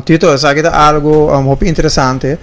Tito, esaki ta algo hopi interesante.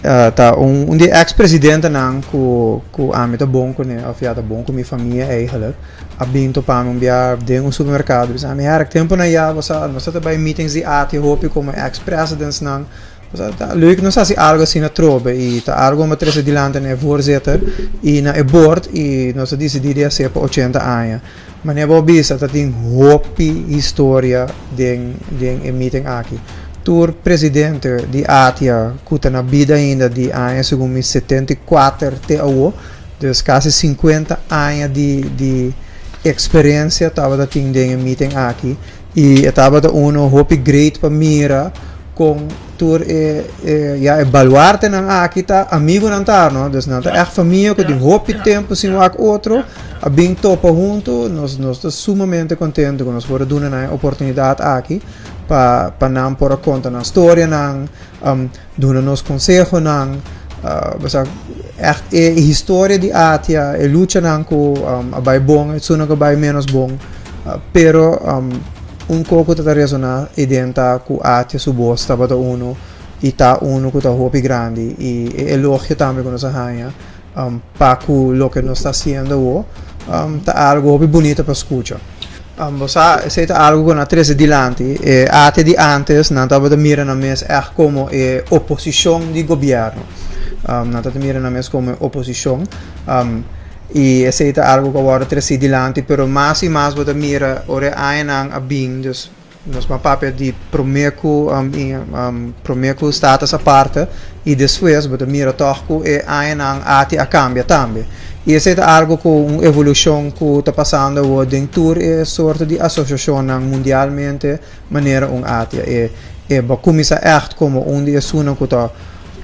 Ta un di ex-presidentenan cu ami ta bon cune, of ya ta bon cu mi famia eigenlijk, a bin topa mi un bia den un supermercado. Bisa ami, Herk, tempo na ya bo sa, nos ta bay meetings di ATIA hopi como ex-presidentsnan. Bo sa, ta leuk nos haci algo asina atrobe y ta algo mi a trece dilanti na e voorzitter y na e board y nos a dicidi di haci'e pa 80 aña. Manera bo bisa ta tin hopi historia den den e meeting aki. Tur presidente di ATIA cu ta na bida ainda di aña segun mi 74 te awo, dus casi 50 aña di di experiencia tabata tin den e meeting aki y e tabata uno hopi great pa mira con tur e e ya e baluartenan aki ta amigonan ta no, dus nan ta echt famia cu tin hopi tempo sin wak otro. A bin topa huntu, nos nos ta sumamente contento cu nos por a duna nan e oportunidad aki pa pa nan por a conta nan storianan, duna nos consehonan, bo sa echt e historia di ATIA, e luchanan cu a bay bon, esunnan cu a bay menos bon, pero un co cu ta ta resona eden ta cu ATIA su bos tabata uno y ta uno cu ta hopi grandi y e elogio tambe cu nos a haya pa cu loke nos ta haciendo awo ta algo hopi bunito pa scucha. Bo sa, esey ta algo cu nan a trece dilanti. E ATIA di antes, nan tabata mira nan mes echt como e oposicion di gobierno. Nan tabata mira nan mes como e oposicion. Y esey ta algo cu a wordo treci dilanti, pero mas y mas bo ta mira ora e añanan a bin, dus nos ban papia di prome cu status aparte y despues bo ta mira toch cu e añanan ATIA a cambia tambe. Y esey ta algo cu un evolucion cu ta pasando awo den tur e soorto di asociacionnan mundialmente manera un ATIA. E bo cuminsa echt como un di esunnan cu ta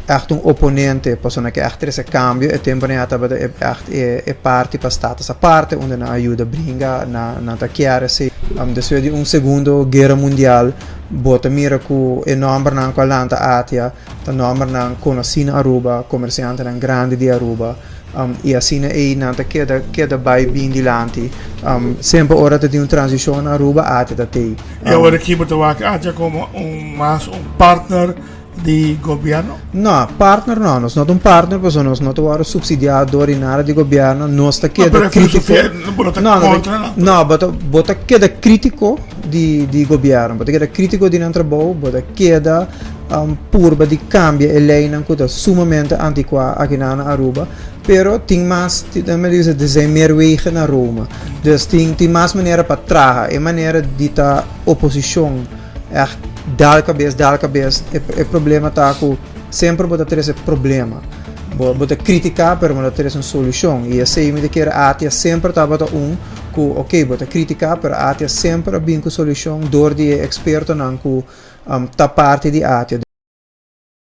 echt un oponente, pasobra cu echt trece cambio, e tempo nan tabata echt e parti pa status aparte, unda nan ayuda bringa, nan ta kier esey. Despues di un Segundo Guera Mundial, bo ta mira cu e nombernan cu a lanta ATIA ta nombernan conoci na Aruba, comerciantenan grandi di Aruba, y asina ey nan ta keda bay bin dilanti. Semper ora ta tin un transicion na Aruba, ATIA ta tey. Y awor aki bo ta wak ATIA como un mas un partner di gobierno? No, partner no, nos no ta un partner pasobra nos no ta wòrdu subsidiá dor di nada di gobierno, nos ta keda No, pero krítiko. filosofia, bo no ta No, no, kontra nan. no, bo ta keda krítiko di gobierno, bo ta keda krítiko di nan trabou, bo ta keda purba di kambia e leinan ku ta sumamente antikuá aki na Aruba, pero tin mas, mi bisa, er zijn meer wegen naar Rome. Dus tin mas manera pa traha, e manera di ta oposishon echt dal kabes, dal kabes, e problema ta ku semper bo ta trese problema. Bo ta kritiká, pero bo ta trese un solushon. I esei mi ta kere ATIA semper tabata un ku, ok, bo ta kritiká, pero ATIA semper a bin ku solushon dor di e ekspertonan ku ta parti di ATIA.